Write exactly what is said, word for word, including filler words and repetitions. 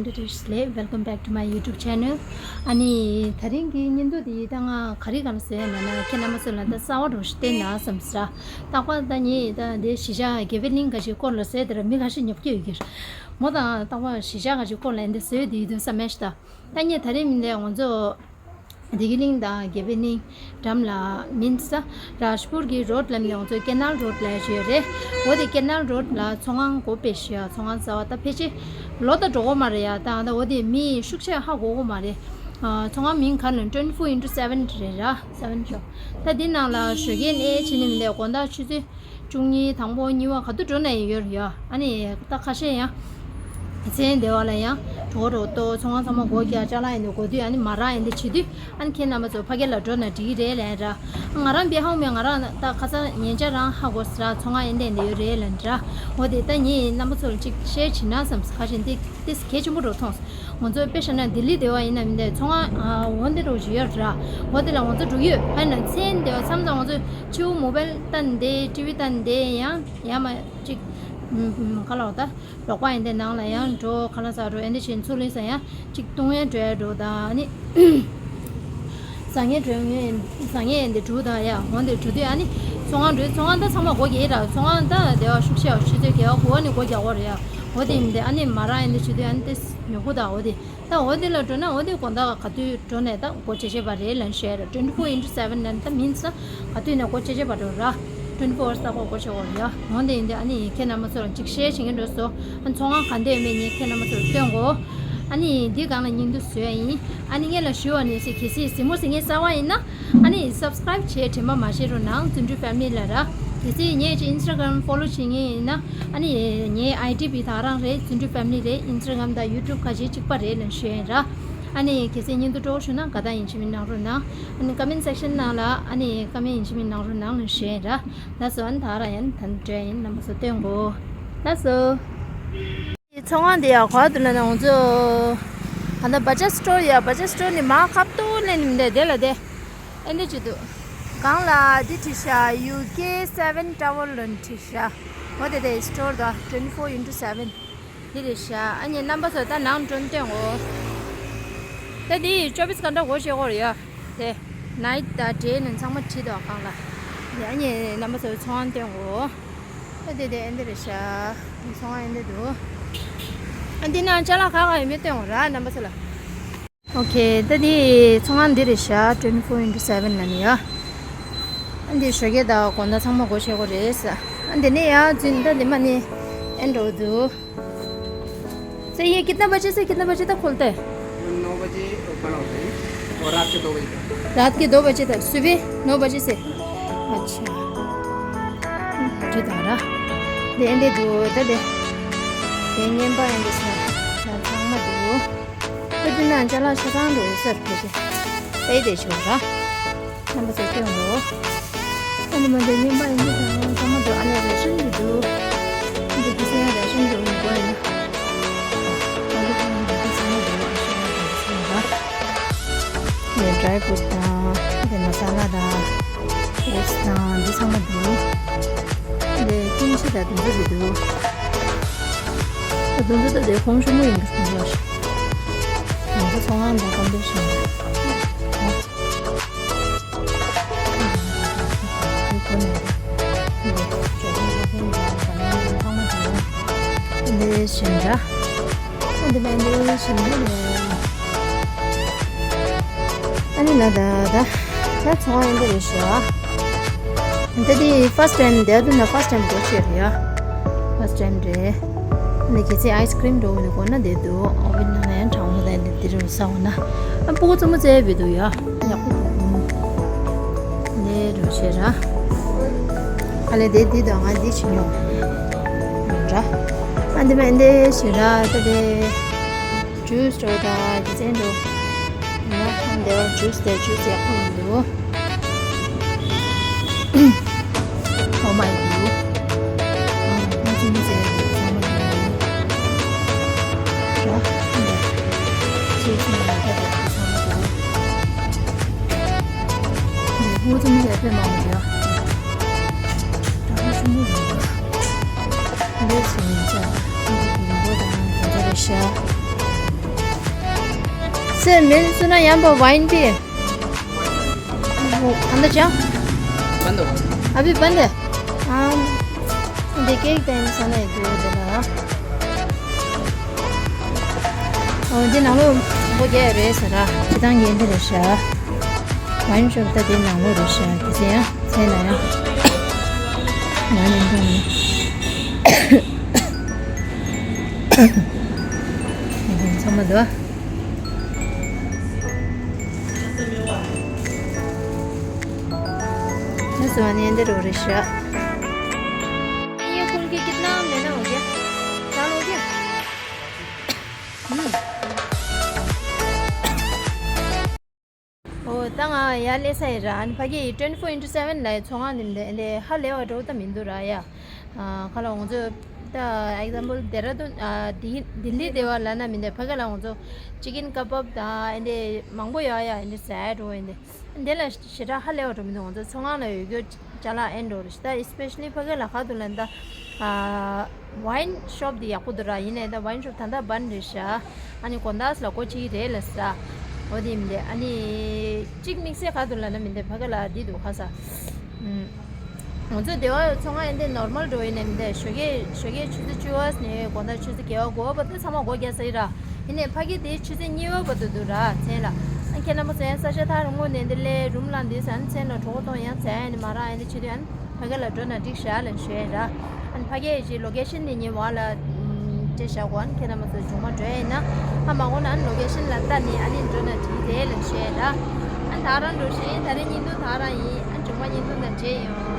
འདི་འདྲ་ལས། Welcome back to my YouTube channel. ཨ་ནི་དེ་རིང་གི་བརྙན་ཐུང་འདི་ད་ང་ག་རེ་ག་རེ་བཟོས་ཡོད་ལབ་ན། ཁྱེད་རྣམ་པ་ཚོ་ལ་ད་གསར་པ་འདྲ་ཞིག་བསྟན་ན་བསམ་ཟེར། རྟག་པར་ད་ངས་ད་འདི་གཞིས་ཆགས་དགེ་འཕེལ་གླིང་ག་ཞིག་སྐོར་ལ་བཟོས་དེ་ར་མི་ག་ཞིག་ཉོབ་ཀྱི་ཡོད་ཀྱི་རེད། མོ་དང་རྟག་པར་གཞིས་ཆགས་ག་ཞིག་སྐོར་ལ་འདི་བཟོས་དེ་ཡོད་དུས་བསམ་མེད་ཤི་ད། ད་ངས་དེ་རིང་མིན་ལས་ང་ཚོ་བདེ་སྐྱིད་གླིང་དང་དགེ་འཕེལ་གླིང་འགྲམ་ལ་མིན་ས་རཱཇ་པུར་གྱི་རོཌ་ལབ་ནས་ང་ཚོ་ཀེ་ནལ་རོཌ་ལབ་ཡ་ཞིག་ཡོད་རེད། འོ་དེ་ཀེ་ནལ་རོཌ་ལ་ཚོང་ཁང་སྒོ་ཕྱེ་ཤག་ཚོང་ཁང་གསར་པ། ད་ཕལ་ཆེར་ལོ་ད་འགྲོ་གི་མ་རེད་ཡ། ད་ད་འོ་དེ་མི་ཤུགས་ཆེ་ཧ་གོ་གི་མ་རེད། ཨ། ཚོང་ཁང་མིང་ག་ལབ་ན་twenty four into seven རེད་ར། seven shop། ད་འདི་ནང་ལ་ཞོགས་ཀས་ནས་ཕྱི་ནས་མི་འདས་དགོང་དག་ཆུ་ཚོད་བཅུ་གཉིས། དང་པོ་གཉིས་པ་ག་དུས་འགྲོ་ན་ཡང་ཡོད་རེད་ཡ། ཨ་ནི་ད་ཁ་ཤས་ཡང་མཚན་སྡེ་བ་ལ་ཡང་འགྲོ་འགྲོ་ལྟོ་ཚོང་ཁང་ཚང་མ་སྒོ་རྒྱག་ཅ་ལག་ཡིན་དུས་དགོས་དུས། ཨ་ནི་མ་རག་ཡིན་དུས་བྱེད་དུས། ཨ་ནི་ཁྱེད་རྣམ་པ་ཚོ་ཕ་གི་ལ་འགྲོ་ན་འགྲིག་གི་རེད་ལབ་ར། ང་རང་བི་ཧང་མེད། ང་རང་ད་ཁ་སང་ཉེ་ཆར་རང་ཧ་གོ་ས་ར། ཚོང་ཁང་ཡིན་དེ་འདི་ཡོད་རེད་ལབ་ར། འོ་དེ་ད་ངས་རྣམ་པ་ཚོ་ལ་ཅིག་ཤེར་བྱེད་ན་བསམ། ཁ་ཤས་འདི་ཏིས་གལ་ཆེན་པོ་འགྲོ་མཐོང་། ང་ཚོ་དཔེ་བཞག་ན་ལྡི་ལི་སྡེ་བ་ཡིན་ན་མིན་དེ་ཚོང་ཁང་འོ་འདི་འགྲོ་བཞིན་ཡོད་ར། འོ་དེ་ལ་ང་ཚོ་འགྲོ་ཡོད། ཕ་ཡིན་ན་མཚན་སྡེ་བ་མཚམས་མཚམས་ང་ཚོ་ཕྱི་པོ་མོ་བལ་ལྟ་འདི་ཊི་ཝི་ལྟ་འདི་ཡང་ཡང་མ་ཅིག་ག་ལ་བ་ད་ལོག་པ་ཡིན་དེ་ནང་ལ་ཡང་འགྲོ། ཁ་ལག་ཟ་འགྲོ། ཨེ་འདི་བྱས་ཚུར་ལེན་ས་ཡང་ཅིག་བཏུང་ཡ་འགྲོ་ཡ་འགྲོ་ད། ཨ་ནི་ཟ་ངེ་འགྲོ་ངེ་ཟ་ངེ་ཡིན་དེ་འགྲོ་ད་ཡ། འོ་འདི་འགྲོ་དུས་ཨ་ནི་ཚོང་ཁང་འགྲོ། ཚོང་ཁང་ད་ཚང་མ་སྒོ་རྒྱག་ར། ཚོང་ཁང་ད་སྡེ་བ་ཤུགས་ཆེ་བ་ཆུ་ཚོད་བརྒྱད་པ་དགུ་པ་ནས་སྒོ་རྒྱག་གོ་རེད་ཡ། འོ་དེ་ཡིན་དེ་ཨ་ནི་མ་རག་ཡིན་དེ་བྱེད་དུས་ཨ་ནི་དེ་ཉོ་གོ་ད། འོ་དེ་ད་འོ་དེ་ལ་འགྲོ་ན་འོ་དེ་དགོང་དག་ག་དུས་འགྲོ་ནས་ད་སྒོ་ཕྱེ་ཕྱེ་བ་རེད་ལབ་བཤད་ར། twenty four into seven ལབ་ད་མིན་ས་ག་དུས་ནས་སྒོ་ཕྱེ་ཕྱེ་བ་འགྲོ་ར། twenty four hours ད་སྒོ་སྒོ་ཕྱེ་བ་ཡ། འོ་དེ་ཡིན་དེ་ཨ་ནི་ཁྱེད་རྣམ་པ་ཚོ་ལ་ཅིག་ཤེར་བྱེད་མཁན་འགྲོ་སོ། ཨ་ཚོང་ཁང་ག་འདྲ་ཡོད་མེད་ངས་ཁྱེད་རྣམ་པ་ཚོ་ལ་སྟོན་གོ། ཨ་ནི་འདི་སྒང་ལ་བརྙན་ཐུང་བཟོས་ཡ་ཡིན། ཨ་ནི་ངས་ལ་ཞུ་བ་ནས་སི་གལ་སྲིད་གཟིགས་མོ་གཟིགས་མཁན་གསར་པ་ཡིན་ན། ཨ་ནི་སབ་སི་ཀ་རེབ་བྱེད་དྲན་པ་མ་བརྗེད་རོགས་གནང་། བརྩོན་འགྲུས་ཕེ་མི་ལི་ལ་ར། གལ་སྲིད་ངས་ཅིག་ཨིན་སི་ཊ་གྷ་རམ་ཕོ་ལོ་བྱེད་མཁན་ཡིན་ན། ཨ་ནི་ངའི་ཨའི་ཌི་བི་ད་རང་རེད། བརྩོན་འགྲུས་ཕེ་མི་ལི་རེད། ཨིན་སི་ཊ་གྷ་རམ་དང་ཡུ་ཊུབ་ཁ་ཤས་གཅིག་པ་རེད་ལབ་ཞུ་ཡིན་ར། ཨ་ནི་གལ་སྲིད་བརྙན་ཐུང་སྤྲོ་པོ་བྱུང་ན་དགའ་རྟགས་ཡིན་གཅིག་མིན་གནང་རོགས་གནང་། ཨ་ནི་ཀོ་མེན་ཊི་སེག་ཤན་ནང་ལ་ཨ་ནི་ཀོ་མེན་ཊི་ཡིན་གཅིག་མིན་གནང་རོགས་གནང་ལབ་ཞུ་ཡིན་ར། ལགས་སོ། ཨ་ནི་ད་ར་ཡང་ད་འདྲ་ཡིན། རྣམ་པ་ཚོ་སྟོན་གོ། ལགས་སོ། ཚོང་ཁང་དེ་ཡ་ག་པར་འདུག་ལབ་ན་ང་ཚོ་ད་ལྟ་བ་ཇ་སི་ཊོར་ཡ། བ་ཇ་སི་ཊོར་ནི་མ་ཁབ་ཏོ་ལེན་ནི་མི་འདུག་དེ་ལ་དེ་ཨེ་འདྲ་ཅིག་འདུག་སྒང་ལ་འདི་བྲིས་ཤག་ཡུ་ཀེ་སེ་ཝན་ཊ་ཝར་ལབ་བྲིས་ཤག་འོ་དེ་དེ་སི་ཊོར་ད་twenty four into seven འདི་རེད་ཤག་ཨ་ནི་རྣམ་པ་ཚོ་ད་ནང་འགྲོ་སྟོན་གོ། ད་འདི་ཅོ་པིས་ག་འདྲ་གོ་ཤེས་གོ་རེད་ཡ། དེ་ནའིཊ་དང་ཌེ་ནི་ཚང་མ་བྲིས་འདུག་སྒང་ལ། ཡ་ཨ་ནི་རྣམ་པ་ཚོ་ཚོང་ཁང་སྟོན་གོ། ཨ་དེ་དེ་ཨེ་འདི་རེད་ཤག་ཚོང་ཁང་ཨེ་འདི་འདུག་ཨ་འདི་ནང་ཅ་ལག་ག་ག་ཡོད་མེད་སྟོན་གོ་ར་རྣམ་པ་ཚོ་ལ། ཨོ་ཁེ། ད་འདི་ཚོང་ཁང་འདི་རེད་ཤག twenty four into seven ལབ་ནི་ཡ། ཨ་འདི་ཞོགས་ཀས་དང་དགོང་དག་ཚང་མ་སྒོ་ཕྱེ་གོ་རེད་ས། ཨ་འདི་ནས་ཡ་རྫུན་ད་འདི་མ་ནི་ཨེ་འགྲོ་འདུག सर, ये कितना बजे से कितना बजे तक खोलता है? नौ बजे ओपन होता है और रात के दो बजे तक। रात के दो बजे तक, सुबह नौ बजे से। अच्छा। འདི་ད་ར། འདི་ཨེ་འདི་འདུག་ད་འདི། འདི་བརྙན་པ་ཨེ་འདི་ས། ས་ཚང་མ་འདུག་ད་འདི་ན་ཅ་ལག་ཆ་ཚང་འགྲོ་ཡོད་ས་རེད་ཤག་ཨེ་འདི་ཆོག་ར། རྣམ་པ་ཚོ་སྟོན་རོགས། ཨ་ནི་མ་འདི་བརྙན་པ་ཡིན་གྱི་དང་ཚང་མ་འདུག་ཨ་ནི་རེ་ཤན་གྱི་འདུག་འདི་ཁ་སང་རེ་ཤན་གྱི་འོང་དགོས་ཡིན་ན། ཨ་ནི་ཁ་སང་འདི་ཁ་སང་འདུག་ཨ་ཤ་ན་འདི་ཚང་མ་འདུག་འདི་ཌ་རའི་ཕུ་རུཊ་དང་འདི་མ་ས་ལ་དང་ཨོ་ཊི་སི་དང་འདི་ཚང་མ་འདུག་འདི་ཀིམ་ཆི་དང་དེ་ཚོ་འདི་འདུག་ད་དེ་ཚོ་ད་དེ་གོང་ཞུ་མོ་ཡིན་གྱི་འདུག་ང་ཚོ་ཚོང་ཁང་དང་ཀམ་པེ་ཤན། འདི་བཞིན་འདྲ། འདི་བཞིན་འདྲ་རེད། ཨ་ནི་ལ་ད་ད་ད་ཚོང་ཨེ་འདི་རེད་ཤག་འདི་འདི་ཕར་སི་ཊའིམ་འདི་འདི་ན་ཕར་སི་ཊའིམ་འགྲོ་ཤེས་རེད་ཡ། ཕར་སི་ཊའིམ་རེད། ཨ་ནི་གལ་སྲིད་ཨའི་སི་ཀི་རིམ་འགྲོ་འོས་ནི་དགོས་ན་འདི་འདུག་ཨོ་ཝེན་ནང་ལ་ཡང་གྲང་མོ་དང་འདི་འདི་རུ་ཟ་འོ་ན། ཨ་སྤུ་གུ་རྩེད་མོ་རྩེ་བའི་འདུག་ཡ། ཡག་པོ་འདུག་འདི་རུ་བྱེད་ར། ཨ་ལས་འདི་འདི་དང་ང་འདི་བྱེད་མྱོང་། འདྲ། ཨ་འདི་མ་འདི་བྱེད་ར་ད་དེ། ཇུས་འགྲོ་ད་རྒྱུ་མཚན་འགྲོ། ཡང་ཁོང་འདི་ཇུས་དེ་ཇུས་ཡག་པོ་མི་འདུག་ཨོ་མའི་འདུག་ཨ་ཁོང་ཚོ་མི་ཟེར་ཡག་ཚང་མ་འདུག་ར་ཁོང་འདི་ཇུས་ནང་ལ་ད་དེ་ཚང་མ་འདུག་ཁོང་ཚོ་མི་ཟེར་དཔེ་མང་པོ་འདུག་ད་ཁོང་ཚོ་མི་འདུག་འདི་ཚོ་ཡིན་ཙང་ཁོང་ཚོ་རིང་པོ་དང་དེ་འདྲ་རེད་ཤག་དེ་མིན་སུ་ན་ཡང་པ་ཝའིན་དེ། ཨ་འདི་ཅང་། 关的。 ཨ་བི་པན་དེ། ཨམ། འདི་ཀེག་དེ་ས་ན་ཡི་དུ་དེ་ལ། ཨོ་འདི་ནང་ལོ་འབོ་རྒྱ་རེད་ཟེར་ར། ཅི་དང་རྒྱན་དེ་རེད་ཤག་ཝའིན་ཤོབ་ད་དེ་ནང་ལོ་རེད་ཤག་དེ་ཚེ་ཡང་ཚེ་ན་ཡང་། ཝའིན་འདི་ནི། ཚང་མ་འདུག་ང་ཚོ་ཨ་ནི་འདི་རུ་རེད་ཤག ये खोल के कितना लेना हो गया? चार हो गया? हम्म। ཨོ་ད་ང་ཡར་སླེབས་ས་ཡིན་ར། ཨ་ནི་ཕ་གི་twenty four into seven ལ་ཚོང་ཁང་འདི་འདི་འདི་ཧ་ལས་པ་འགྲོ་ད་མི་འདུག་ར་ཡ། ཨ་ཁ་ལ་ང་ཚོ་ད་example ལྡེ་ར་ལྡུན་ཨ་ལྡི་ལྡི་ལི་དེ་བ་ལ་ན་མི་འདི་ཕ་གི་ལ་ང་ཚོ་chicken kebab དང་ཨ་འདི་མང་པོ་ཡོད་ཡ། ཨ་འདི་ཟ་ཡ་འགྲོ་ཨ་འདི་འདི་ལ་ཞེ་དྲག་ཧ་ལས་པ་འགྲོ་མི་འདུག་ང་ཚོ་ཚོང་ཁང་ལ་ཡོད་རྒྱུ་ཅ་ལག་ཨེ་འགྲོ་རེད་ཤག་ད་especially ཕ་གི་ལ་ཁ་ཐུག་ལ་ད་ཨ། ཝའིན་ཤོབ་འདི་ཡག་པོ་འདུག་ར། ཡིན་ནའི་ད་ཝའིན་ཤོབ་ད་ལྟ་བན་རེད་ཤག་ཨ་ནི་དགོང་དག་ལ་སྒོ་ཕྱེ་གི་རེད་ལབ་ས། འོ་དེ་མི་འདུག་ཨ་ནི་གཅིག་དམིགས་བསལ་ག་འདུག་ལབ་ན་མི་འདུག་ཕ་གི་ལ་འདི་འདུག་ཁ་ས། ཨུམ། ང་ཚོ་སྡེ་བ་ཚོང་ཁང་ཡིན་དེ་ནོར་མལ་འགྲོ་ཡིན་ནའི་མི་འདུག་ཞོགས་ཀས་ཞོགས་ཀས་ཆུ་ཚོད་བཅུ་པ་ནས་དགོང་དག་ཆུ་ཚོད་བརྒྱད་པ་དགུ་པ་བར་དུ་ཚང་མ་སྒོ་རྒྱག་ས་ཡིན་ར། ཡིན་ནའི་ཕ་གི་དེ་ཆུ་ཚོད་གཉིས་པ་བར་དུ་འདུག་ར་མཚན་ལ། ཨ་ཁྱེད་རྣམ་པ་ཚོ་ཡང་ས་ཆ་ཐག་རིང་མོ་ནས་འདི་སླེབས་རུམ་ལ་འདི་ཟ་ནི་མཚན་ལ་གྲོད་ཁོག་གཏོང་ཡང་ཟ་ཡ་ནི་མ་རག་ཡ་ནི་བྱེད་དུས་ཨ་ནི། ཕ་གི་ལ་འགྲོ་ན་འགྲིག་ཤག་ལབ་ཞུ་ཡ་ར། ཨ་ནི་ཕ་གི་ཡི་ལོ་ཀེ་ཤན་དེ་ཉེ་བ་ལ་སྤྲད་བཞག་གོ་ཨ་ནི་ཁྱེད་རྣམ་པ་ཚོ་བྱུང་མ་འགྲོ་ཡ་ཡིན་ན། ཨ་མ་གོ་ན་ཨ་ནི་ལོ་ཀེ་ཤན་ལ་ལྟ་ནས་ཨ་ནི་འགྲོ་ན་འགྲིག་རེད་ལབ་ཞུ་ཡ་ར། ཨ་ནི་ད་རང་འགྲོ་ཤེས་ད་རེས་བརྙན་ཐུང་ད་རང་ཡིན། ཨ་ནི་བྱུང་མ་བརྙན་ཐུང་དང་མཇལ་ཡོང་།